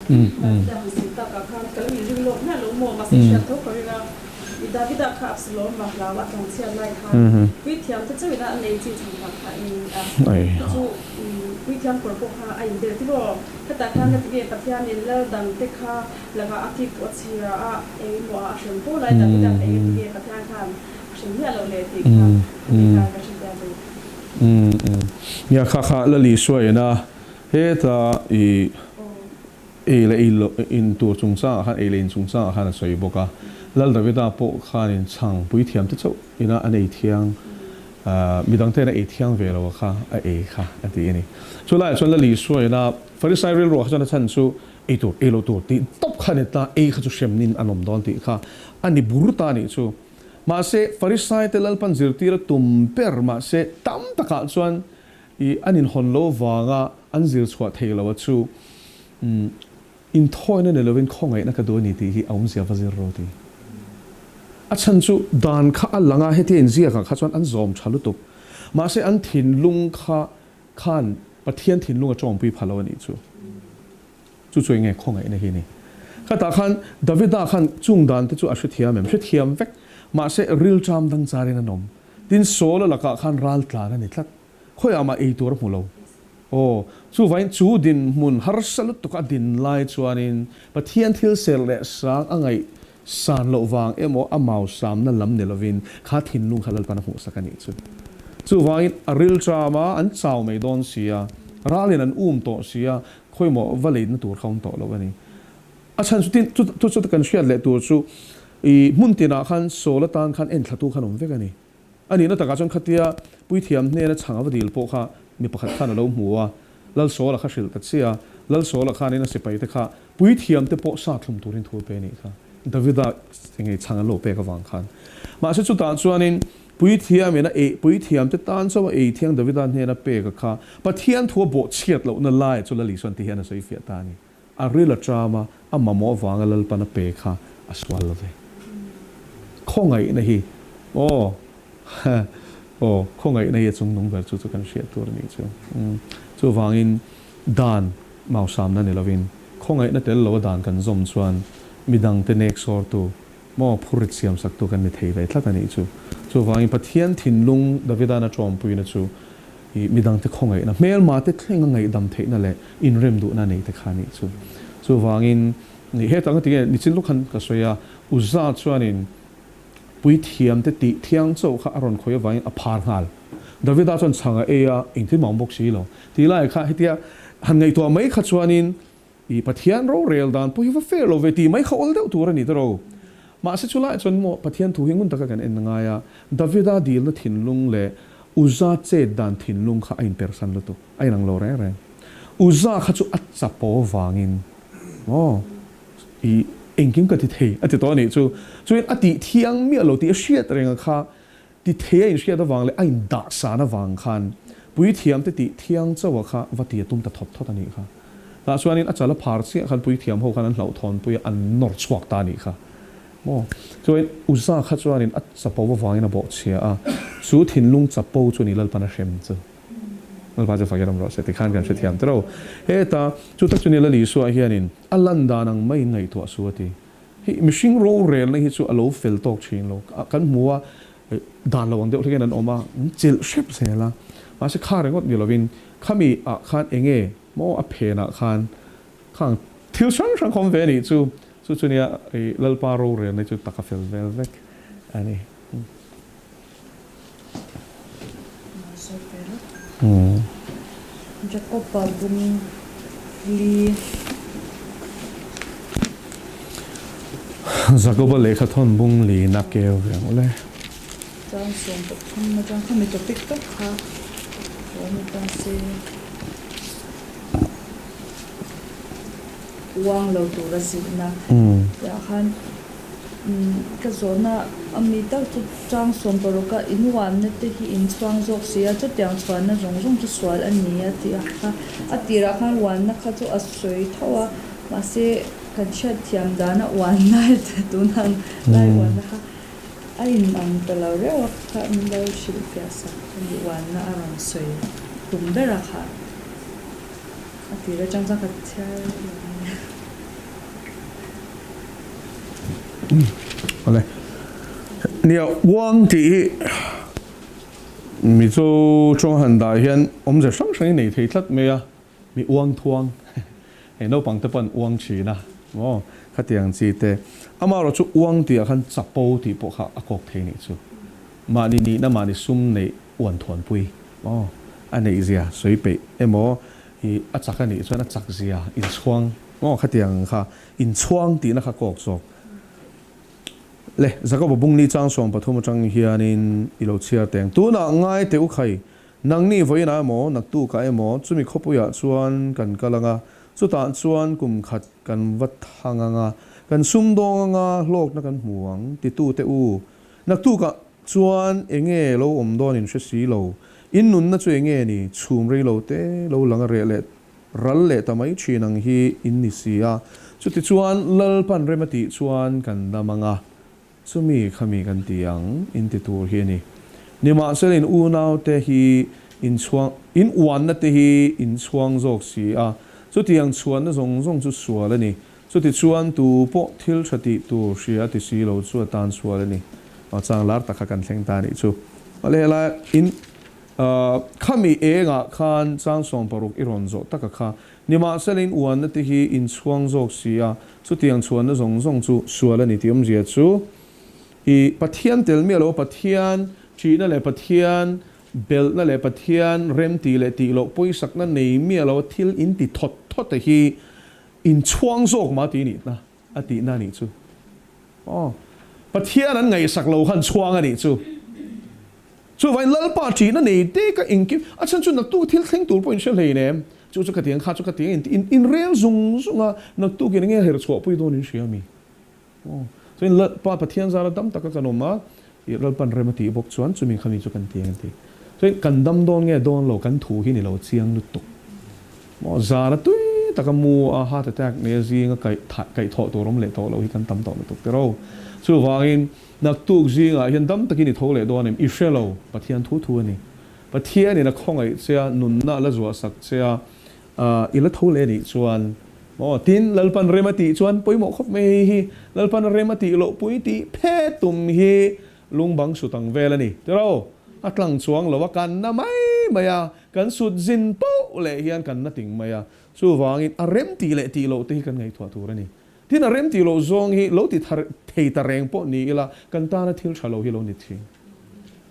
Davida han sawi takah khan ka lo inring lawk miah lo maw? Mahse hriat tho ka ring a, i Davida kha Absalom vang hlau a tlanchhiat lai khan puithiam te chauhin a nei chi chhan vang kha a ni a, chu chu puithiam kawr pawh kha a inbel ti maw? Hetah khan ka ti nge Pathianin lal dang te kha lakah a kik pawh a chhia a, eng emaw a hrem fo lai Davida kha eng ti nge Pathian khan a hrem miah loh le tih kha ka ti khan ka hre tia duh. Nia kha kha Lali Suaina Heta i ei leh ei loh in tur chungchangah khan ei leh in chungchangah khan a sawi bawk a. Lal Davida pawh khanin chhang puithiam te chauh ina an ei thiang, midang ten a ei thiang ve lo a kha a ei kha a ti a ni. Chu laiah chuan Lal Isua ina Farisai rilruah kha chuan a chhan chu ei tur, ei lo tur tih tawp kha a ni ta, ei kha chu hremnin an awm dawn tih kha a ni bur ta a nih chu. Mahse Farisai te Lalpan zirtir a tum ber mahse tam takah chuan I an inhawn lo vanga an zir chhuah thei lo a chu inthawina ni lovin khawngaihna ka duh a ni tih hi a awmzia va zir rawh ti. A chhan chu dan kha a lang a, hetia inziakah kha chuan an zawm tha lutuk. Mahse an thinlung kha khan Pathian thinlung a tawngpui pha lo a nih chu. Chu chu enge khawngaihna hi a ni. Khatah khan Davida khan chung dan te chu a hrethiam em? Hrethiam vek. Mahse rilṭam dang charin an awm. Tin Saul-a lakah khan ral tlan a ni tlat. Khawiah mah ei tur a hmu lo. Aw, chuvain chu dinhmun harsa lutuk a din lai chuanin Pathian thil ser leh sang a ngaih san loh vang emaw a mau samna lam ni lovin kha thinlung kha Lalpan a hmuhsak a nih chu. Chuvangin a rilṭam a, an chau mai dawn si a, ralin an um tawh si a, khawimaw va leitna tur kha awm tawh lo a ni. A chhan chu tin, chu chu kan hriat leh tur chu i hmun tinah khan Saul atan khan enthlatu khan awm vek a ni. A nihna takah chuan khatia puithiam hnena chhang a va dil pawh kha mi pakhat khan a lo hmu a, Lal Saul-a kha hrilh ta chiah a, Lal Saul-a khanin a sipaite kha puithiamte pawh sa thlum turin thu a pe a nih kha, Davida engei chhang an lo pek avang khan. Mahse chutah chuanin puithiamin a ei, puithiamte tan chauh a ei thiang Davida hnena pek a kha Pathian thu a bawhchhiat lohna lai chu Lal Isuan ti hian a sawi fiah ta a ni. A ril a ṭam a, a mamawh vanga Lalpan a pe kha a sual lo ve. Khawngaihna hi, aw, aw, khawngaihna hi a chungnung ber chu chu kan hriat tur a nih chu. Chuvangin dan mausamna ni lovin, khawngaihna tel lo a dan kan zawm chuan midangte nek sawrtu, maw phurrit siamsaktu kan ni thei ve tlat a nih chu. Chuvangin Pathian thinlung Davida'n a ṭawmpuina chu I midangte khawngaihna, hmelmate thlenga ngaihdam theihna leh inrem duhna nei te kha a nih chu. Chuvangin, hetah nga tinge nichin lawk khan ka sawi a, Uza chuanin puithiamte tih thiang chauh kha a rawn khawih avangin a phar nghal. Davida chuan chhang a ei a, engtin mah awm bawk si lo. Tih lai kha hetia han ngaihtuah mai kha chuanin I Pathian rorel dan pawh hi va fair lo ve tih mai kha awl deuh tur a ni tawh. Mahse chulaiah chuan maw Pathian thu hi ngun taka kan en ngai a, Davida dilna thinlung leh Uza chet dan thinlung kha a inpersan lutuk, a inang lo reng reng. Uza kha chu a chapo vangin maw i engkim ka ti thei a ti tawh a nih chu. Chuan a tih thiang miah lo tih a hriat reng a kha ti thei a inhriat avang leh a indahsan avang khan puithiamte tih thiang chauha kha va ti a tum ta thawt thawt a nih kha. Tah chuanin a chal a phar chiah khan puithiam ho khan an hlauhthawnpui a, an nawr chhuak ta a nih kha. Maw? Chuan Uza kha chuanin a chapo avangin a bawhchhia a, chu thinlung chapo chu ni Lalpan a hrem chu. Lalpa chu fakin awm rawh se tikhan kan hrethiam tawh lo. Heta chu tak chu ni Lal Isua hianin a lan dan ang maiin ngaihtuah su a ti. Hi mihring rorelna hi chu a lo fel tawk thin lo. Kan hmu a, dan lo ang deuh hlekin an awm a, an chelh hrep zel a. Mahse kha ringawt ni lovin khami ah khan enge maw a phenah khan khang thil hrang hrang kha awm ve a nih chu. Chu chu nia i Lalpa rorelna chu taka fel vel vek a ni. Jacob-a bung li. Jacob-a lehkha thawn bung li na keu ve ang ule. Chang 13 atang khami topic tak kha awm ta se. Uang lo tura zirna tihah khan. Ka zawhna a mi tak chu chang 16 a in uanna te hi in chhuang zawk si a, chutiang chhuanna zawng zawng chu sual a ni a tih a kha. A tirah khan uanna kha chu a sawi tho a, mahse kan hriatthiam dana uanna tunang lai uanna kha a inang ta lo reuh a kha min lo hrilhfiah sak a ni uanna a rawn sawi tum ber a kha. A tir atang chuan ka chhiar lo a nia. Awle. Nia, uang tih hi Mizo tawng han dah hian awmze hrang hrang i nei thei tlat mai a, mi uang thuang, hei naupang te pawh an uang thin a, maw khatiang chi te. Amaherawh chu uang tih ah khan chapo tih pawh kha a kawk thei nih chu. Mahni nihna mahni sum neih uan thuanpui, maw a neih zia sawi peih emaw i a chak a nih chuan a chak zia inchhuang, maw khatiang kha Inchhuang tihna kha kawk zawk. Le, Jakoba bungli chang 13 atang hianin i lo chhiar teng. Tunah ngai teh u khai, nangni vawiinah emaw, naktukah emaw, chumi khawpuiah chuan kan kal anga, chutah chuan kum khat kan va thang anga, kan sumdawng anga hlawkna kan hmu ang, titu teh u. Naktukah chuan enge lo awm dawn in hre si lo. In nunna chu enge ni, chhum rei lo te lo lang a reh leh Ral leh ta mai thin ang hi in ni si a, chutichuan Lalpan rem a tih chuan kan dam ang a, chumi khami kan ti ang in ti tur hi a ni. Nimahsela in unaute hi in chhuang, in uanna te hi in chhuang zawk si a, chutiang chhuanna zawng zawng chu sual a ni. Chutichuan tu pawh thil tha tih tur hria a ti si lo chu a tan sual a ni. Aw chang lar tak kha kan thleng ta nih chu. Awle helai in. Khami engah khan chang 16 i rawn zawh taka kha, nimahsela in uanna te hi in chhuang zawk si a, chutiang chhuanna zawng zawng chu sual a ni tih awmzia chu i Pathian tel miah lo, Pathian ṭihna leh Pathian belhna leh Pathian remtih leh tih loh pawisakna nei miah lo thil in ti thawt thawt te hi in chhuang zawk mah tih nihna a tihna a nih chu. Aw, Pathian an ngaihsak lo khan chhuang a nih chu. Chuvain Lalpa ṭihna nei te ka engkim, a chhan chu naktuk thil thleng tur pawh in hre hlein em? Chu chu ka ti ang, kha chu ka ti ang, in in rel zung zung a, naktuk in enge her chhuahpui dawn in hria mi? Aw, chuan Lalpa Pathian zara dam taka kan awm a, i Lalpan rem a tih bawk chuan chumi khami chu kan ti ang an ti. Chuan kan dam dawn nge dawn lo kan thu hi ni lo chiang lutuk. Maw zara tui taka mu a heart attack nei a zinga kaih kaih thawh tur awm leh tawh lo hi kan tam tawh lutuk tiraw. Chuvangin Naktuk zingah hian dam takin i tho leh dawn em? I hre lo, Pathian thu thu a ni. Pathianin a khawngaih che a, nunna a la zuahsak che a, i la tho leh nih chuan maw? Tin, Lalpan rem a tih chuan pawimawh khawp mai hei hi, Lalpan rem a tih loh pui tih phet tum hi lungbang sut ang vel a ni. Tiraw? A tlang chuang lo a, kan na mai mai a, kan sut zin poh leh hian kan na ting mai a. Chuvangin a rem tih leh tih loh te hi kan ngaihtuah tur a ni. Tin, a rem tih loh zawng hi lo ti thar thei ta reng pawh ni ila, kan tana thil tha lo hi lo ni thin.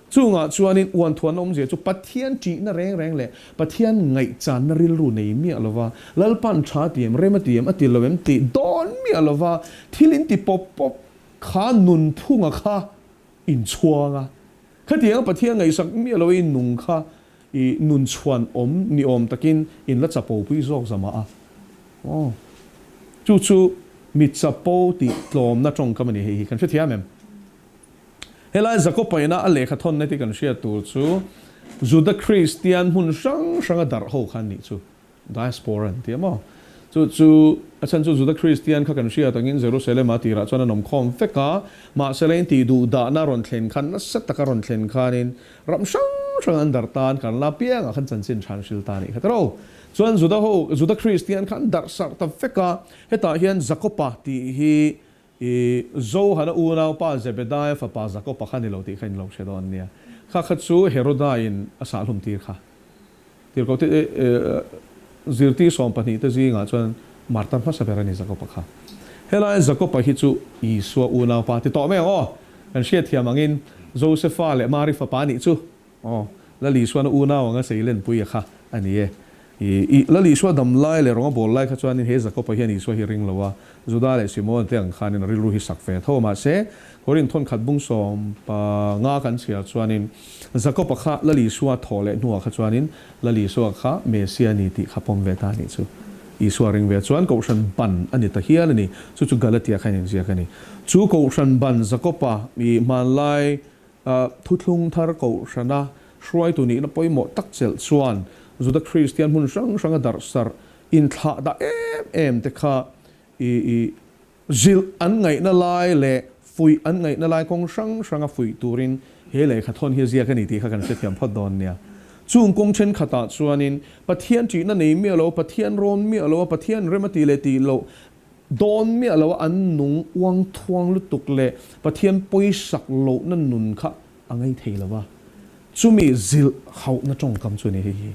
Chungah chuanin uanthuanna awmzia chu Pathian ṭihna reng reng leh Pathian ngaihchanna rilru nei miah lova, Lalpan tha ti em, rem a ti em, a ti lo em tih dawn miah lova thil in ti pawp pawp kha nunphunga kha inchhuang a. Khatianga Pathian ngaihsak miah lo in nung kha I nun chhuan awm ni awm takin in la chapo pui zawk zamah a. Aw. Chu chu mi chapo tih tlawmna tawngkam a ni hei hi kan hrethiam em? Helai Jakob-a ina a lehkha thawnna te kan hriat tur chu Juda Kristian hmun hrang hranga darh ho kha an nih chu. Diaspora an ti a maw? Chu chu a chhan chu Juda Kristian kha kan hriat angin Jerusalem-a tirah chuan an awm khawm vek a, mahse in tih duh dahna rawn thlen khan nasa taka rawn thlen khanin ram hrang hrang an darh tan kan la piangah khan chanchin tha an hril ta a nih kha tiraw. Chuan Juda ho Juda Kristian kha an darh sarh ta vek a, hetah hian Jakob-a tih hi i Johana unaupa Zebedaia fapa Jakob-a kha ni lo tih kha in lo hre dawn nia. Kha kha chu Heroda-in a sahhlum tir kha. Tirhkoh te zirtir 12 te zingah chuan Martar hmasa ber a ni Jakob-a kha. Helai Jakob-a hi chu Isua unaupa ti tawh mai ang aw. Kan hriatthiam angin Josefa leh Mari fapa nih chu aw Lal Isuana unau anga seilenpui a kha a ni e. I Lal Isua dam lai leh rawng a bawl lai kha chuanin he Jakob-a hian Isua hi ring lo a, Juda leh Simon te ang khanin a rilru hi sak ve tho a. Mahse, Korinth thawnkhat bung 15 kan chhiar chuanin Jakob-a kha Lal Isua thawh leh hnuah kha chuanin Lal Isua kha Messia a ni tih kha pawm ve ta a nih chu. Isua ring ve chuan Kohhran ban a ni ta hial a ni. Chu chu Galatia kha inziak a ni. Chu Kohhran ban Jakob-a i hmanlai thuthlung thar Kohhrana hruaitu nihna pawimawh tak chelh chuan Juda Kristian hmun hrang hranga darhsarh inthlah dah em em te kha i Zilh an ngaihna lai leh fuih an ngaihna lai kawng hrang hranga fuih turin he lehkha thawn hi a ziak a ni tih kha kan hrethiam phawt dawn nia. Chung kawng thenkhatah chuanin Pathian ṭihna nei miah lo, Pathian rawn miah lo a, Pathian rem a tih leh tih loh dawn miah lo a an nung uang thuang lutuk leh Pathian pawisak lohna nun kha a ngei thei lo va, chumi zilh hauhna tawngkam chu a ni hei hi.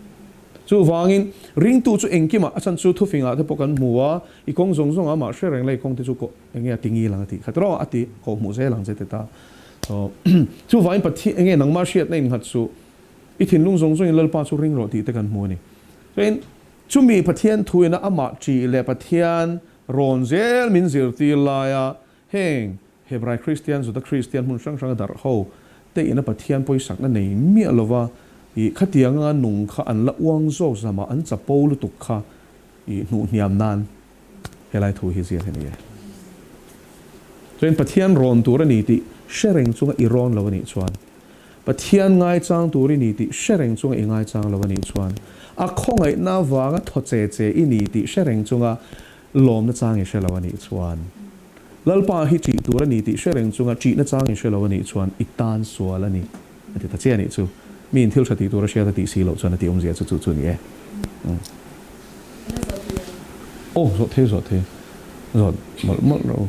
Chuvangin, ringtu chu engkimah a chhan chu thufingah te pawh kan hmu a, i kawng zawng zawngah amah hre reng la i kawng te chu kawh eng nge a ti ngil ang a tih kha tiraw a ti kawh hmuh zel ang che ti ta. Chuvangin Pathian eng nge nangmah hriatna innghat suh, i thinlung zawng zawngin Lalpa chu ring rawh tih te kan hmu a ni. Chuan chumi Pathian thuina amah ṭih leh Pathian rawn zel min zirtir laia Heng Hebrai Kristian, Juda Kristian hmun hrang hranga darh ho te ina Pathian pawisakna nei miah lova i khatianga nung kha an la uang zawk zama an chapo lutuk kha i hnuh hniam nan helai thu hi ziak a ni e. Chuan Pathian rawn tur a ni tih hre reng chunga i rawn lo a nih chuan, Pathian ngaichang tur i ni tih hre reng chunga i ngaichang lo a nih chuan, a khawngaihna avanga thaw che che i ni tih hre reng chunga Lawmna chang i hre lo a nih chuan, Lalpa hi ṭih tur a ni tih hre reng chunga ṭihna chang i hre lo a nih chuan i tan sual a ni a ti ta che a nih chu. Mi in thil ṭha tih tur a hriat a tih si loh chuan a tih awmzia chu chu chu a ni e. Aw, zawh thei zawh thei zawt mawlh mawlh rawh u.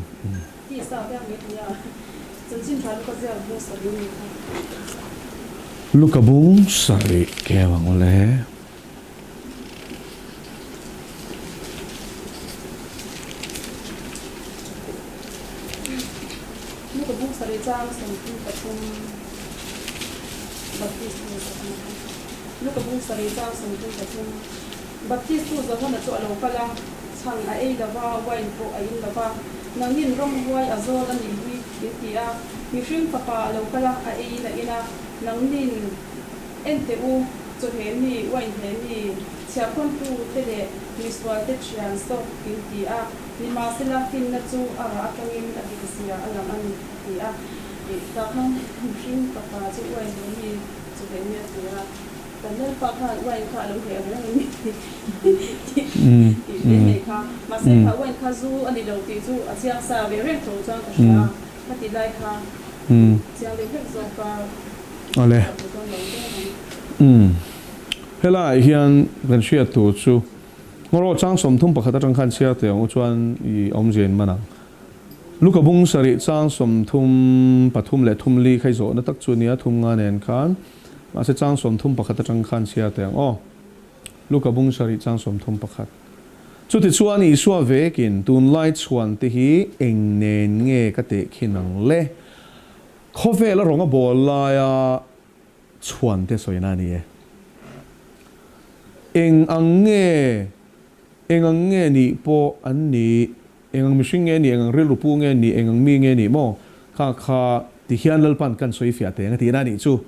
Luka bung sarih keu ang ule. Baptistu Johana chu a lo kal a, chhang a ei lo va, wine pawh a in lo va, nangin ramhuai a zawl a nih hi in ti a, mihring fapa a lo kal a, a eiin a in a, nangnin En teh u, chawheh mi, wine heh mi, chhiahkhawntu te leh misual te thian sawk in ti a, nimahsela finna chu a rah atangin a dik zia a lang a ni, a ti a. Tah khan mihring fapa chu wine heh mi, chawheh mi a ti a, kan Lalpa khan wine kha a lo heh reng a ni tih ve mai kha. Mahse kha wine kha zu a ni lo tih chu a chiang sa ve reng tho chuan ka hria a, khati lai kha chiang deuh hlek zawk a. Awle. Umm. Helaiah hian kan hriat tur chu Ngawrawh chang 31 atang khan chhiar teh ang u chuan i awmzia in man ang. Luka bung sarih chang 33 leh thum li kha i zawhna tak chu nia thum nga nen khan mahse chang 31 atang khan chhiar teh ang aw. Luka bung sarih chang 31. Chutichuan Isua vekin tunlai chhuan te hi eng nen nge ka tehkhin ang le? Khawvel a rawng a bawl laia chhuan te sawina a ni e. Eng ang nge, eng ang nge nih pawh an ni, eng ang mihring nge nih, eng ang rilru pu nge nih, eng ang mi nge nih maw? Kha kha ti hian Lalpan kan sawi fiah teng a tihna a nih chu.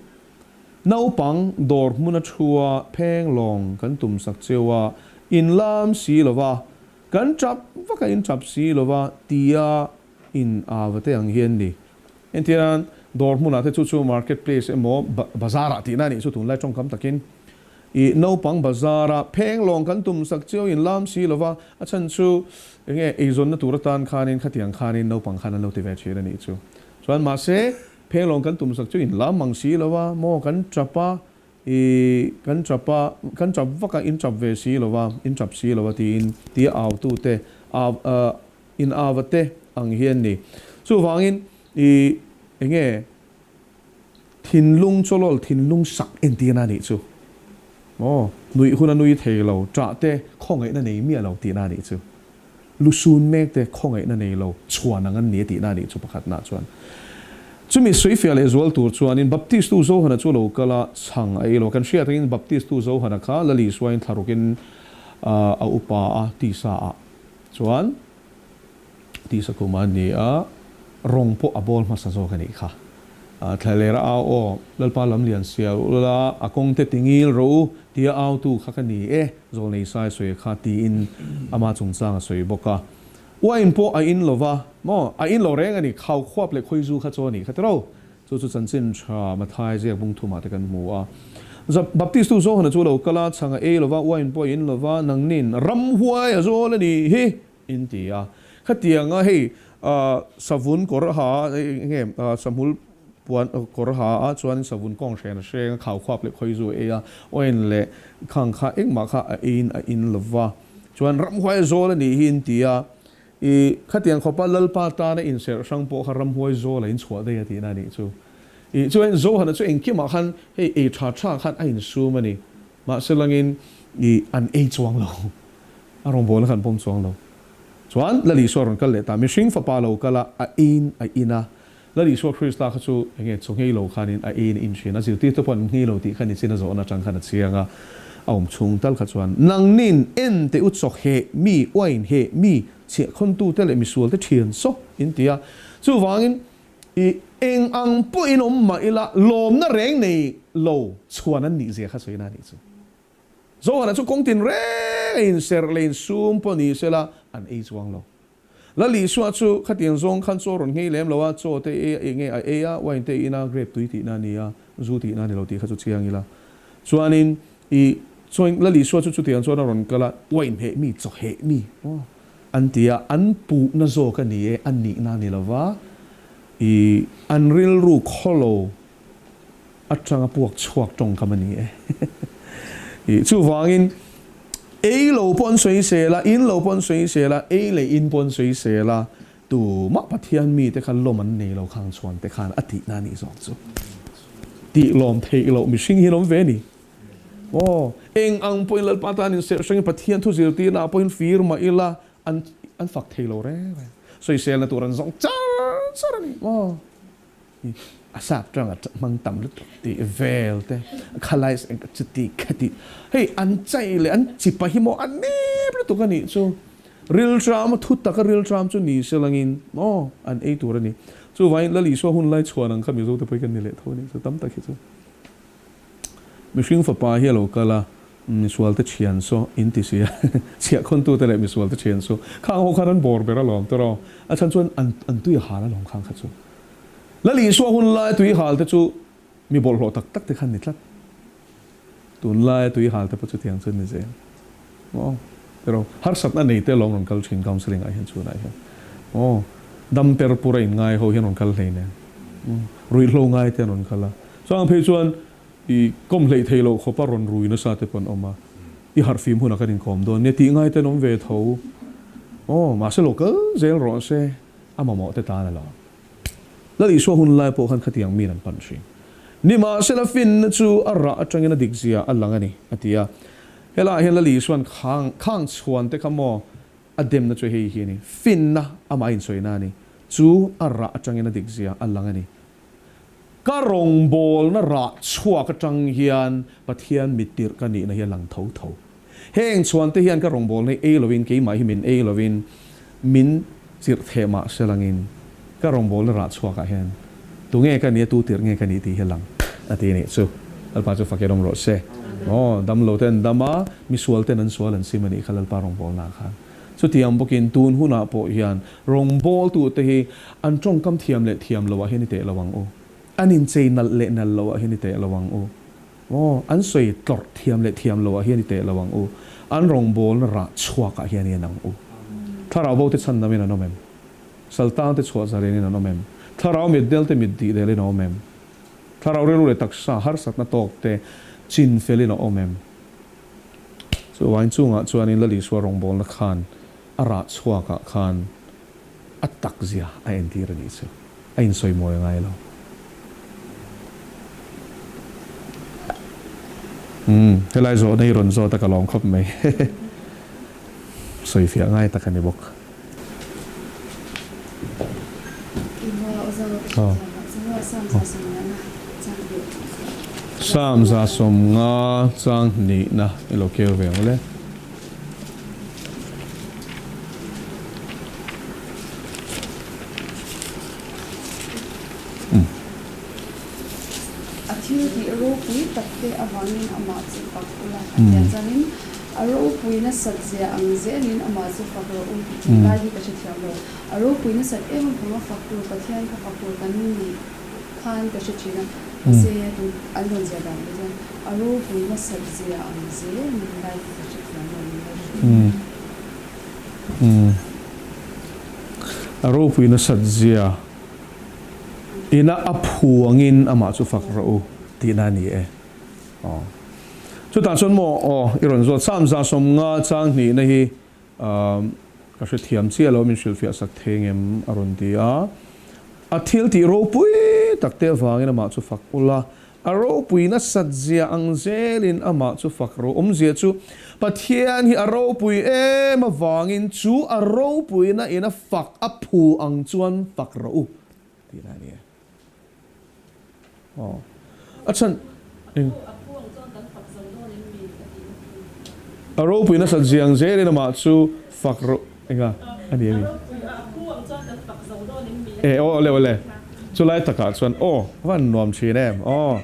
Naupang dawr hmun a thu a, pheng lawng kan tum sak cheu a, in lam si lo va, kan tap vak a in tap si lo va tia in ava te ang hian ni. Engtian dawr hmunah te chu chu market place emaw bazar ah tihna a nih chu tunlai tawngkam takin i naupang bazar a pheng lawng kan tum sak chiau in lam si lova a chhan chu enge eizawnna tur atan khanin khatiang khanin naupang khan an lo ti ve thin a nih chu. Chuan mahse pheng lawng kan tum sak chu in lam mang si lova maw kan tap a i kan tap a kan tap vak a in tap ve si lova in tap si lova tiin tia au tute au In ava te ang hi an ni. Chuvangin i enge thinlung chawlawl thinlung sak entirna a nih chu. Maw nuih hun a nui thei lo, ṭah te khawngaihna nei miah lo tihna a nih chu. Lusun mek te khawngaihna nei lo chhuan ang an ni a tihna a nih chu pakhatna chuan. Chumi suifiah leh zual tur chuanin Baptistu Johana chu lo kal a, chhang a ei lo. Kan hriat angin Baptistu Johana kha Lali Isuain thlarukin a upa a tisa ah Chuan tisa kum a ni a, rawng pawh a bawl hmasa zawk a nih kha. Thlalera au aw, Lalpa lam lian sial ula, a kawng te tingil rawh u, tia autu kha ka ni e, Zawlnei Sai sawi kha tiin ama chungchang a sawi bawk a. Uain pawh a in lo va, maw, a in lo reng a ni, khau khuap leh khawizu kha chaw a nih kha tiro. Chu chu chanchin tha Mathai ziak bung thumah te kan hmu a. Baptistu Johana chu lo kal a, chhang a ei lova, uain pawh a in lova, nangnin ramhuai a zawl a nih hi in ti a. Khatianga hei savun kawr ha enge sahmul puan kawr ha a chuanin savun kawng hren a hreng a, khau khuap leh khawizu a ei a, uain leh khang kha engmah kha a eiin a in lova, chuan ramhuai a zawl a nih hi in ti a. I khatiang khawpa Lalpa tana inserh hrang pawh kha ramhuai zawl a inchhuah daih a tihna a nih chu. I chuan Johana chu engkimah khan hei ei tha tha khan a insum a ni. Mahse langin i an ei chuang lo. A rawngbawlna kha an pawm chuang lo. Chuan Lal Isua rawn kal leh ta. Mihring fapa lo kal a, a eiin a in a. Lal Isua Krista kha chu enge chaw nghei lo khanin a eiin a in thin. A zirtirte pawh an nghei lo tih kha nichin a zawhna atang khan a chiang a. A awm chhung tal kha chuan, Nangnin en teh u chaw heh mi, uain heh mi, chhiahkhawntute leh misualte thian saw in ti a. Chuvangin i eng ang pawhin awm mah ila lawmna reng nei lo chhuan an nih zia kha sawina a nih chu. Zohana chu kawng tin reng a inserh leh insum pawh ni sela an ei chuang lo. Lal Isua chu khatiang zawng khan chaw rawn nghei lem lo a, chaw te ei a enge a ei a, wine te in a, grape tui tihna a ni a, zu tihna a ni lo tih kha chu chiang ila. Chuanin i chuan Lal Isua chu chutiang chuan a rawn kal a, wine heh mi, chaw heh mi aw an ti a, an puhna zawk a ni e, a nihna a ni lo va, i an rilru khawlo atanga puak chhuak tawngkam a ni e. I chuvangin ei lo pawh an sawi sel a, in lo pawh an sawi sel a, ei leh in pawh an sawi sel a, tumah Pathian mite kha lawm an nei lo khang chhuan te khan a tihna a nih zawk chu. Tih lawm theih loh mihring hi an awm ve a ni. Aw, eng ang pawhin Lalpa tan inserh hrangin Pathian thu zirtirna ah pawhin fir mah ila an an fak thei lo reng reng. Sawiselna tur an zawng char char a ni maw? A sap tang a hmang tam lutuk tih vel te, khalai chuti khati hei an chai leh an chipa hi maw a nep lutuk a nih chu. Rilṭam a thu taka rilṭam chu ni se langin maw an ei tur a ni. Chuvangin Lal Isua hun lai chhuan ang kha Mizo te pawh hi kan ni leh tho a nih chu tam tak hi chu. Mihring fapa hi a lo kal a, misual te thian saw in ti si a, chhiahkhawntute leh misual te thian saw khang ho khan an bawr ber alawm tawrh a chhan chuan an tui a hal alawm khang kha chu. Lal Isua hun laia tui hal te chu mi bawlhhlawh tak tak te khan ni tlat. Tun laia tui hal te pawh chutiang chu ni zel. Aw, tiraw, harsatna nei te alawm rawn kal thin counselling ah hian chhunah hian. Aw, dam per pur a in ngai ho hian rawn kal hlei nen. Ruihhlo ngai te an rawn kal a. Chuang phei chuan i kawm hleih theih loh khawpa rawn rui nasa te pawh an awm a. I harhfim hunah kan inkawm dawn nia tih ngai te an awm ve tho. Aw, mahse lo kal zel rawh se, a mamawh te tan alawm. Lal Isua hun lai pawh khan khatiang min an pan thin. Nimahsela finna chu a rah atangin a dikzia a lang a ni, a ti a. Helaiah hian Lal Isua'n khang khang chhuan te kha maw a demna chu hei hi a ni, finna amah a insawina a ni, chu a rah atangin a dikzia a lang a ni. Ka rawngbawlna rah chhuak atang hian Pathian mittirh ka nihna hi a lang tho tho. Heng chhuan te hian ka rawngbawlna hi ei lovin, keimah hi min ei lovin, min chirh theh mah se langin ka rawngbawlna rah chhuakah hian tunge ka nih a, tu tirh nge ka nih tih hi a lang a ti nih chu. Lalpa chu fakin awm rawh se. Aw, dam lo ten an dam a, misual ten an sual an sim a nih kha Lalpa rawngbawlnaah khan. Chutiang bawkin tun hunah pawh hian rawngbawltute hi an tawngkam thiam leh thiam loah hian i teh lo ang u. An inchei nalh leh nalh loah hian i teh lo ang u. Aw, an sawi tlawrh thiam leh thiam loah hian i teh lo ang u. An rawngbawlna rah chhuakah hian i en ang u. Thlarau bo te chhan namin an awm em? Saltang te chhuah zalenin an awm em? Thlarau mit del te mit dih delin a awm em? Thlarau rilru leh taksa harsatna tawk te chin felin a awm em? Chuvain chungah chuanin Lal Isua rawngbawlna khan a rah chhuakah khan a takzia a entir a nih chu. A insawi mawi ngai lo. Umm, helai zawhna hi rawn zawt a ka lawm khawp mai. Sawi fiah ngai tak a ni bawk. Sam za 50 chang hnihna i lo keu ve ang le. A thil tih ropui tak te avangin amah chu fak ula, a tia chuanin a ropui nasat zia ang zelin amah chu fak rawh u tih lai hi ka hrethiam lo. A ropui nasat em avanga fak tur Pathian kha fak tur kan nih khan ka hre thin a, mahse tun an rawn zia dan te chuan a ropui nasat zia ang zelin lai hi ka hrethiam lo min lo hrilh. A ropui nasat zia ina a phu angin amah chu fak rawh u tihna a ni e. Aw. Chutah chuan maw aw i rawn zawt Psalm 150 chang hnihna hi Ka hrethiam chiah lo, min hrilhfiah sak thei ngem? a rawn ti a. A thil tih ropui tak te avangin amah chu fak ula, a ropui nasat zia ang zelin amah chu fak ro awmzia chu Pathian hi a ropui em avangin chu a ropuina in a fak a phu ang chuan fak rawh u tihna a ni e. Aw a chhan eng. A ropui nasat ziang zelin amah chu fak rawh enga a ni a mi? E aw le awle chulai takah chuan aw a van nuam thin em aw.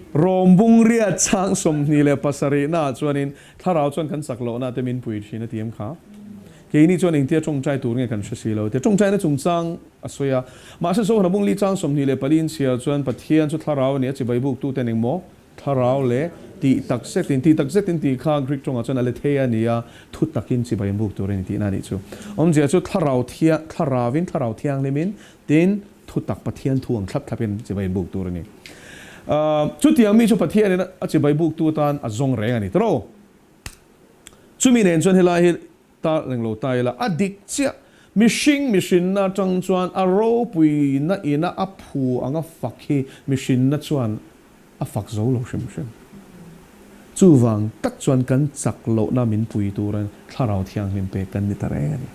Rawm bungriat chang 27 naah chuanin thlarau chuan kan chak lohna te min pui thin a ti em kha? Keini chuan engtia tawngtai tur nge kan hre si lo. Tia tawngtaina chungchang a sawi a. Mahse Zohana bung li chang 24 in chhiar chuan Pathian chu thlarau a ni a, chibai buktu ten engmaw thlarau leh tih tak zetin, tih tak zetin tih kha Greek tawngah chuan aletheia a ni a, thu takin chibai an buk tur a ni tihna a nih chu. Awmzia chu thlarau thiang, thlarauvin, thlarau thianghlimin, tin thu tak Pathian thu ang thlap thlapin chibai an buk tur a ni. Chutiang mi chu Pathianin a chibai buktu atan a zawng reng a ni tawh. Chumi nen chuan helai hi ta reng lo ta ila, a dik chiah. Mihring mihrinna atang chuan a ropuina ina a phu anga fak hi mihrinna chuan a fak zo lo hrim hrim. Chuvang tak chuan kan chak lohna min pui turin Thlarau Thianghlim pek kan ni ta reng a ni.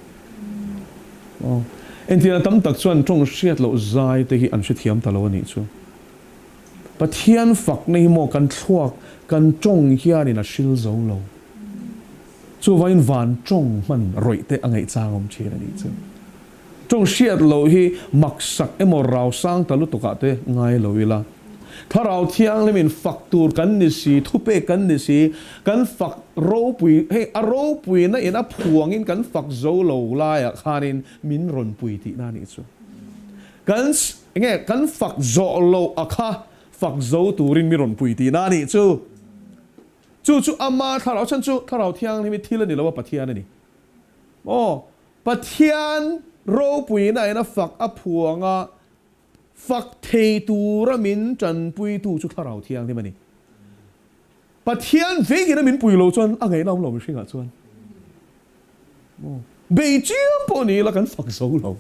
Aw, entirna tam tak chuan tawng hriat loh zai te hi an hrethiam ta lo a nih chu. Pathian fakna hi maw kan thluak, kan tawng hianin a hril zo lo. Chuvangin van tawng hman rawih te a ngaihchang awm thin a nih chu. Tawng hriat loh hi maksak emaw rau sang ta lutukah te ngai lo ila. Thlarau Thianghlimin fak tur kan ni si, thupek kan ni si, kan fak ropui, hei a ropuina in a phuangin kan fak zo lo laiah khanin min rawn pui tihna a nih chu. Kan enge kan fak zawh loh a kha fak zo turin mi rawn pui tihna a nih chu. Chu chu ama thlarau chhan chu Thlarau Thianghlim hi thil a ni lo a Pathian a ni. Aw Pathian ropuina in a fak a phuang a fak thei tura min tanpuitu chu Thlarau Thianghlim a ni. Pathian veiin a min pui lo chuan a ngaihna awm lo mihringah chuan. Bei chiam pawh ni ila kan fak zo lo.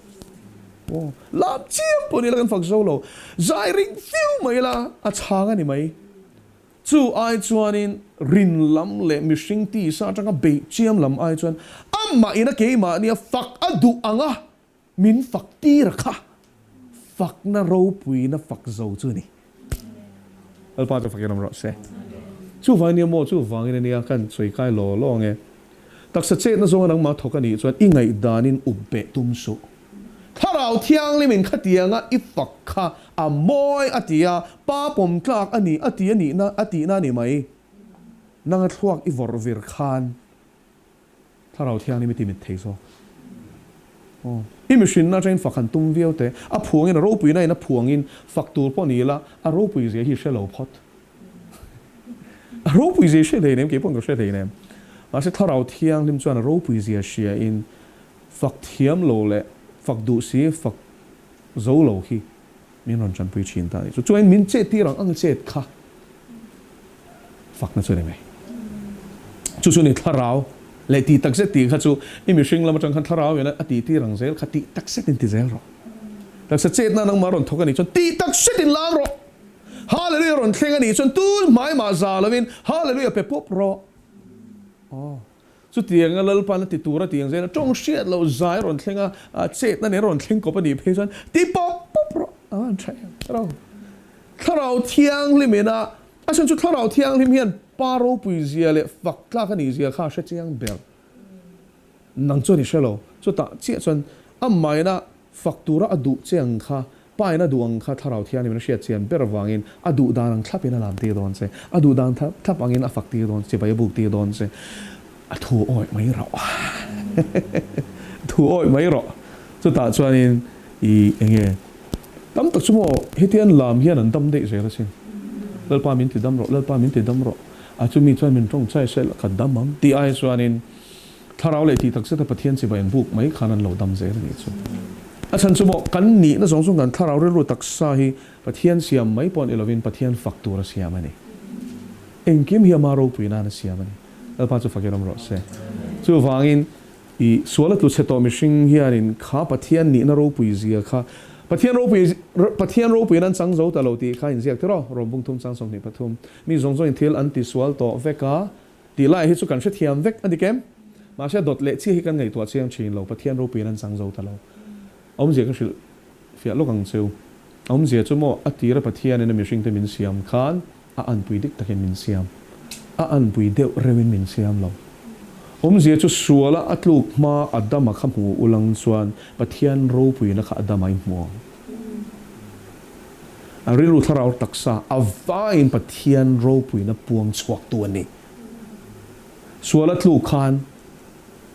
Lam chiam pawh ni ila kan fak zo lo. Zai ring fiu mai ila a chhang a ni mai. Chu ai chuanin rin lam leh mihring tisa atanga beih chiam lam ai chuan amah ina keimahnia fak a duh ang a, min fak tir a kha fakna ropuina fak zo chu a ni. Lalpa chu fakin awm rawh se. Chuvang nia maw, chuvangin a nia kan sawi kai law law ang e. Taksa chetna zawnga nangmah thawk a nih chuan i ngaihdanin up beh tum suh. Thlarau Thianghlimin khatianga i fak kha a mawi a ti a, pa pawm tlak a ni a ti a nihna a tihna a ni mai. Nanga thluak i vawrh vir khan Thlarau Thianghlim i timit thei zawk. Aw. I mihrinna atangin fak han tum viau teh. A phuangin a ropuina in a phuangin fak tur pawh ni ila a ropui zia hi hre lo phawt. A ropui zia i hre hleinem, kei pawhin ka hre hleinem. Mahse Thlarau Thianghlim chuan a ropui zia hria in Fak thiam lo leh fak duh si fak zo lo hi min rawn tanpui thin ta a nih chu. Chuan min chet tir ang ang a chet kha fakna chu a ni mai. Chu chu ni thlarau leh tih tak zet tih kha chu i mihring lam atang khan thlarau in a tih tir ang zel kha tih tak zet in ti zel rawh. Taksa chetna nangmah rawn thawk a nih chuan tih tak zet in lam rawh. Hallelujah rawn thleng a nih chuan tun hmai mah za lovin Hallelujah pe pawp rawh. Aw. Chutianga Lalpan a ti tur a ti ang zel a, tawng hriat loh zai a rawn thleng a, a chetna nen a rawn thleng kawp a nih phei chuan ti pawp pawp rawh a van tha em thlarau thlarau thianghlim ina a chhan chu thlarau thianghlim hian pa ropui zia leh fak tlak a nih zia kha a hre chiang ber nang chuan i hre lo chutah chiah chuan amah ina Fak tura a duh che ang kha, Pa in a duh ang kha Thlarau Thianghlim in a hriat chian ber avangin a duh dan ang thlap in a lam tir dawn che, a duh dan thlap angin a fak tir dawn che, chibai a buk tir dawn che, a thu awih mai rawh. Thu awih mai rawh. Chutah chuanin i enge tam tak chu maw hetian lam hian an dam daih zel asin. Lalpa min ti dam rawh, Lalpa min ti dam rawh, a chumi chuan min tawngchai se la ka dam ang tih ai chuanin Thlarau leh tih takzet a Pathian chibai an buk mai khan an lo dam zel a nih chu. A chhan chu maw, kan nihna zawng zawng kan thlarau rilru taksa hi Pathian siam mai pawh ni lovin Pathian fak tur a siam a ni. Engkim hi ama ropui nan a siam a ni. Lalpa chu fakin awm rawh se. Chuvangin. I sual a tlu chhe tawh mihring hianin kha Pathian nihna ropui zia kha Pathian ropui Pathian ropuiin an chang zo ta lo tih kha inziak tir aw, Rom bung thum chang 23. Mi zawng zawngin thil an ti sual tawh vek a tih lai hi chu kan hrethiam vek a ni kem. Mahse a dawt leh chiah hi kan ngaihtuah chiang thin lo, Pathian ropuiin an chang zo ta lo. Awmzia ka hrilh fiah lawk ang cheu. Awmzia chu maw a tira Pathianin a mihringte min siam khan A anpui dik takin min siam. A anpui deuh reuhin min siam lo. Awmzia chu suala a tluk hma Adama kha hmu ulang chuan Pathian ropuina kha Adama i hmu ang. A rilru thlarau taksa a vaiin Pathian ropuina puang chhuaktu a ni. Suala tluk khan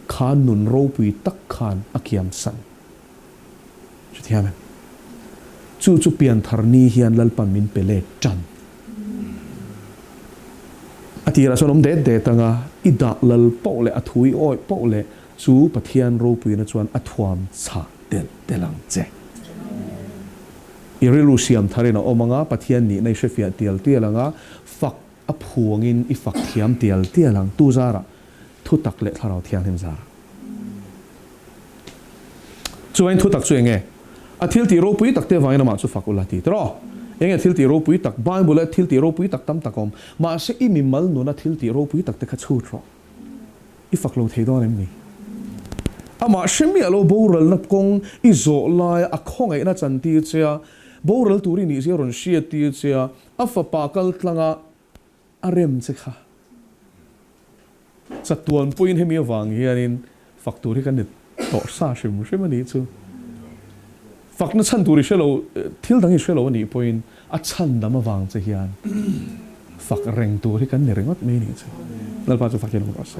kha nun ropui tak khan a kiamsan. Chutiang em? Chu chu pianthar ni hian Lalpan min pe let tan. A tirah chuan awm det det anga i dah lal poh leh a thu i awih poh leh chu Pathian ropuina chuan a thuam chhah telh telh ang che. I rilru siam tharin a awm anga Pathian nihna i hrefiah tial tial anga fak a phuangin i fak thiam tial tial ang. Tu zarah? Thutak leh Thlarau Thianghlim zarah. Chuain thutak chu enge? A thil tih ropui tak te avangin amah chu fak ula ti tiraw? Enge thil tih ropui tak? Bible-a thil tih ropui tak tam tak a awm. Mahse i mimal nuna thil tih ropui tak te kha chhut rawh. I fak lo thei dawn em ni? Amah hre miah lo boralna kawng i zawh laia a khawngaihna chantir che a, boral tur i nihzia rawn hriattir che a, a fapa kal tlanga a rem che kha. Chatuan pawhin hemi avang hianin fak tur hi kan ni tawh sa hrim hrim a nih chu. Fakna chhan tur i hre lo, thil dang i hre lo a nih pawhin a chhan dam avang che hian fak reng tur hi kan ni ringawt mai a nih chu. Lalpa chu fakin awm rawh se.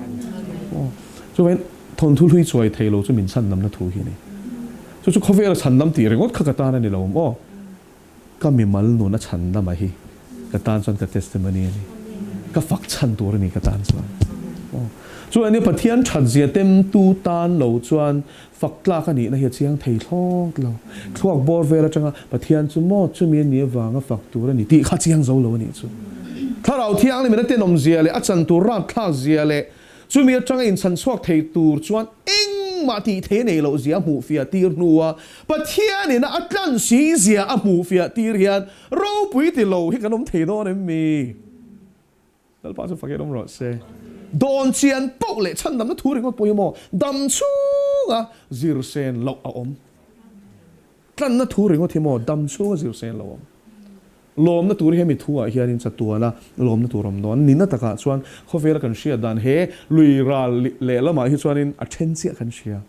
Aw, chuvangin thawnthu hlui chuai thei lo chu min chhan damna thu hi a ni. Chu chu khawvela chhan dam tih ringawt kha ka tan a ni lo maw? Ka mimal nun a chhan lama hi ka tan chuan ka testimony a ni. Ka fak chhan tur a ni ka tan chuan. Aw. Chu ania Pathian that zia temtu tan lo chuan fak tlak a nihna hi a chiang thei thlawt lo. Thluak bawr vel atanga Pathian chu maw chumi a nih avanga fak tur a ni tih kha chiang zo lo a nih chu. Thlarau Thianghlimin a tenawm zia leh a chan tur rapthlak zia leh Chumi atanga inchhan chhuak thei tur chuan engmah tih thei a nei loh zia a hmuh fiah tir hnua Pathianin a tlan si zia a hmuh fiah tir hian ropui ti lo hi kan awm thei dawn em mi? Lalpa chu fakin awm rawh se. Dawn chian poh leh chhandamna thu ringawt pawh hi maw dam chhunga zir sen loh a awm. Tlanna thu ringawt hi maw dam chhunga zir sen loh a awm. Lawmna tur hi hemi thuah hianin chatuana lawmna tur awm dawn. Nihna takah chuan khawvela kan hriat dan he lui ral lehlamah hi chuanin a then chiah kan hria.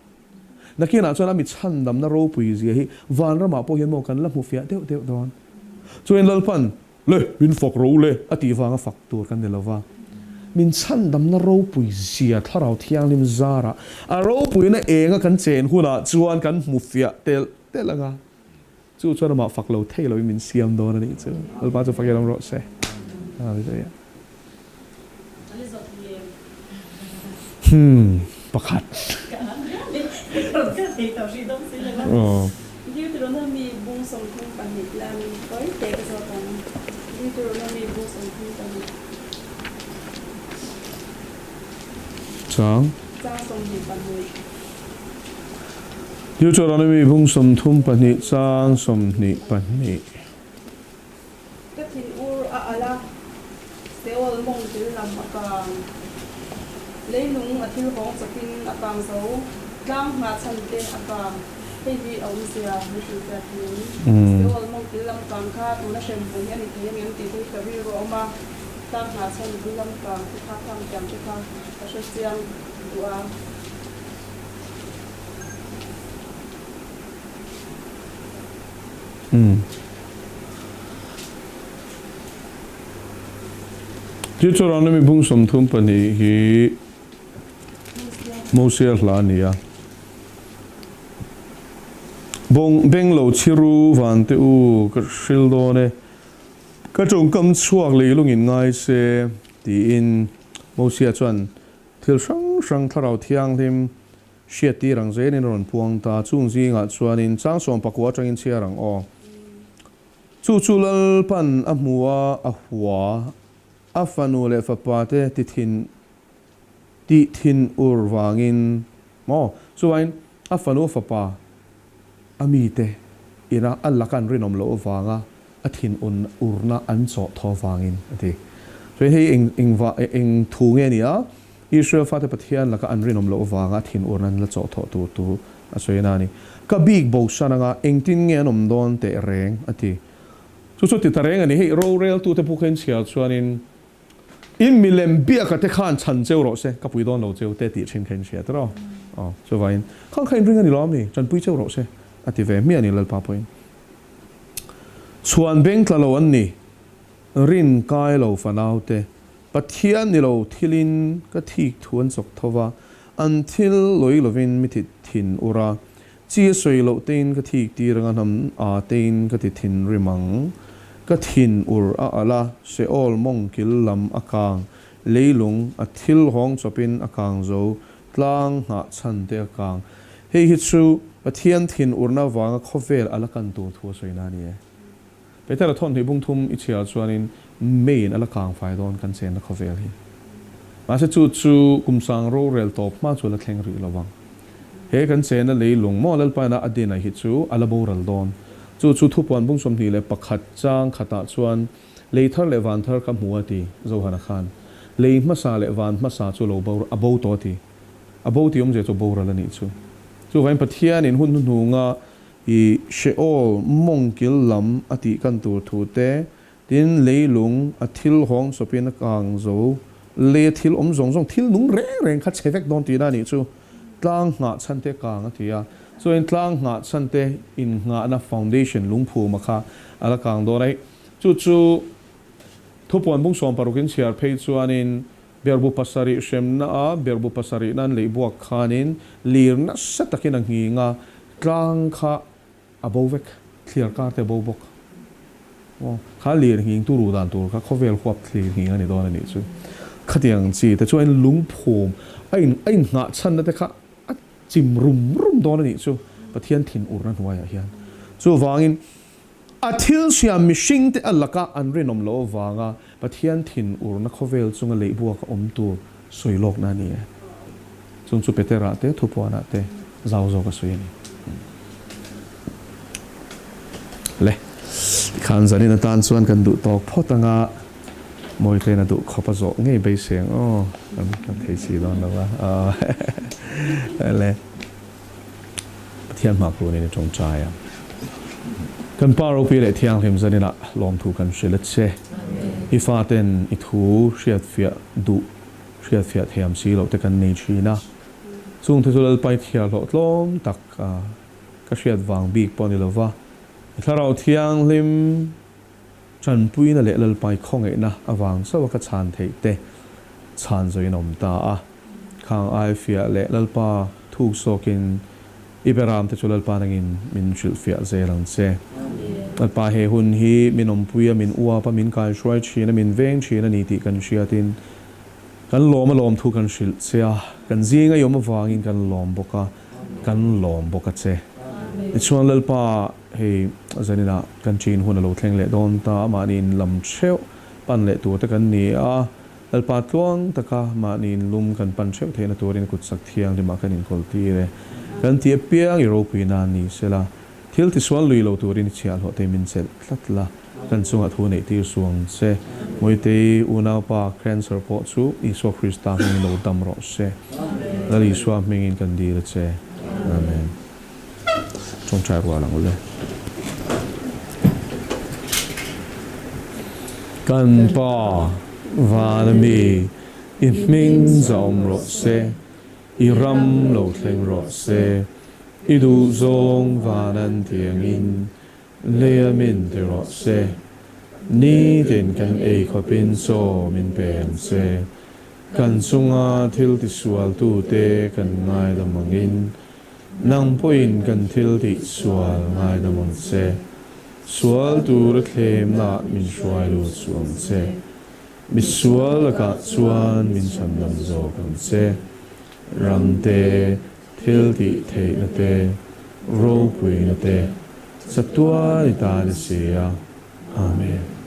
Nakinah chuan a mi chhandamna ropui zia hi vanramah pawh hian maw kan la hmu fiah deuh deuh dawn. Chuanin Lalpan, Le, min fak ro le a tih vanga fak tur kan ni lova. Min chhandamna ropui zia Thlarau Thianghlim zarah a ropuina enga kan chen hunah chuan kan hmu fiah telh telh anga. Chu chuan amah fak lo thei loin min siam dawn a nih chu. Lalpa chu fakin awm rawh se. Hallelujah. Hmm, pakhat. Deuteronomy bung 32 lam tawi te ka zawt ang. Deuteronomy bung 32. Chang. Chang 22. Deuteronomy bung 32 chang 22. Ka thin ur a alh a, Seol mawng thil lam a kang. Leilung a thil hawng chawpin a kang zo, tlang nghah chhan te a kang. Hei hi a awmzia min hrilhfiah thei em? Seol mawng thil lam kang kha tuna hrem bung hi a ni thei ang em tih te hi ka rilru a awm a, tlang nghah chhan bul lam kang te kha khang tiang te kha ka hre chiang duh a. Deuteronomy bung 32 hi Mosia hla a ni a. Bawng beng lo chhiru van te u ka hril dawn e, ka tawngkam chhuak leilungin ngai se tiin Mosia chuan Thil hrang hrang Thlarau Thianghlim hriattir ang zelin a rawn puang ta. Chung zingah chuanin chang 19 atangin chhiar ang aw. Chu chu Lalpan a hmu a, a hua, a fanu leh fapa te ti thin tih thin ur vangin. Maw? Chuvain a fanu fapa a mite ina a laka an rinawm loh avanga a thin urna an chawh thaw avangin a ti. Chuan hei eng eng va eng thu nge ni a, Israel fate Pathian laka an rinawm loh avanga a thin urna an la chawh thawh tur thu a sawi a ni. Ka bik bosan anga engtin nge an awm dawn teh reng a ti. Chu chu ti ta reng a ni. Hei roreltute buk a inchhiar chuanin In milem biaka te khan chhan cheu rawh se, ka pui dawn lo cheu te tih thin kha in hria tiraw? Aw, chuvangin khang kha in ring a ni lo ami, tanpui cheu rawh se a ti ve hmiah a ni Lalpa pawhin. Chhuan beng tla lo an ni, rin kai lo fanau te, Pathian ni lo thilin ka thik thu an chawk tho va, an thil lawi lovin mi ti thin ur a, Chi a sawi loh tein ka thik tir anga hnam a tein ka ti thin rim ang. Ka thin ur a alh a, Seol mawng kil lam a kang, leilung a thil hawng chawpin a kang zo, tlang nghah chhan te a kang. Hei hi chu Pathian thin urna vanga khawvel a la kan tur thu a sawi na a ni e. Petera thawmhnih bung thum i chhiar chuanin meiin a la kang fai dawn kan chenna khawvel hi. Mahse chu chu kum sang rorel tawp hma chu a la thleng rih lo vang. He kan chenna leilung maw Lalpaina a dina hi chu a la boral dawn. Chu chu thupuan bung 21 chang khatah chuan lei thar leh van thar ka hmu a ti Johana khan. Lei hmasa leh van hmasa chu lo bo a bo tawh a ti. A bo tih awmzia chu boral a nih chu. Chuvangin Pathianin hun hnuhnunga I Sheol mawngkil lam a tih kan tur thu te, tin leilung a thil hawng chawpin a kang zo, lei a thil awm zawng zawng, thil nung reng reng kha chhe vek dawn tihna a nih chu. Tlang nghah chhan te kang a ti a, chuan tlang nghah chhan te innghahna foundation lungphuma kha a la kang dawn a. Chu chu thupuan bung 60 in chhiar phei chuanin Berhbu pasarih hremna a berhbu pasarih nan lei buak khanin lir nasa takin a nghing a, tlang kha a bo vek, thliar kar te a bo bawk. Aw, kha lir nghing tu ru dan tur kha khawvel huap thlir nghing a ni dawn a nih chu. Khatiang chi te chuan lungphum a in a innghah chhanna te kha a chim rum rum dawn a nih chu Pathian thin urna hnuaiah hian. Chuvangin. A thil siam mihringte a laka an rinawm loh avanga Pathian thinurna khawvel chunga leihbuak a awm tur sawi lawkna a ni e. Chung chu Petera te, Thupuanah te zau zawk a sawi a ni. Le, tikhan zanin atan chuan kan duh tawk phawt anga Mawitleina duh khawp a zawh ngei beisei ang aw, kan thei si dawn lo a. Le. Pathian hma kunin i tawngtai a. Kan Pa ropui leh thianghlim zaninah lawmthu kan hrilh a che. I faten i thu hriatfiah duh, hriatfiah thiam si loh te kan nei thin a. Chungte chu Lalpa i thiahhlawh tlawm tak ka hriat vang bik pawh a ni lova. I thlarau thianghlim Tanpuina leh Lalpai khawngaihna avang chauh a ka chhan theih te chhan zawin a awm ta a. Khang ai fiah leh Lalpa thuk zawkin i beram te chu Lalpa nangin min hrilhfiah zel ang che. Lalpa he hun hi min awmpui a, min uap a, min kaihruai thin a, min veng thin a ni tih kan hriatin kan lawm a lawm thu kan hrilh che a, kan zinga i awm avangin kan lawm bawk a, kan lawm bawk a che. Tichuan Lalpa. Hei zaninah kan chin hun a lo thleng leh dawn ta a, mahni in lam theuh pan leh tur te kan ni a, Lalpa tluang taka mahni in lum kan pan theuh theihna turin kutsak thianghlimah kan inkawl tir e. Kan ti apiang i ropui nan ni sela, thil tisual lui lo turin i chhiahhlawh te min chelh tlat la, kan chungah thu neih tir suang che. Mawitei unaupa cancer pawh chu Isua Krista hmingin lo dam rawh se. Lal Isua hmingin kan dil a che. Amen. Tawngtai rual ang ule. Kan Pa, van a mi, i hming zawm rawh se, i ram lo thleng rawh se, i duhzawng van an tiangin lei a min ti rawh se, nitin kan ei khawpin chaw min pe ang che, kan chunga thil tisualtute kan ngaidam angin Nang pawhin kan thil tih sual ngaidam ang che. Sual tur a thlemna min hruai lut suh ang che. Misual lakah chuan min chhandam zawk ang che. Ram te, thil tih theihna te, ropuina te, chatuan i tan i si a. Amen.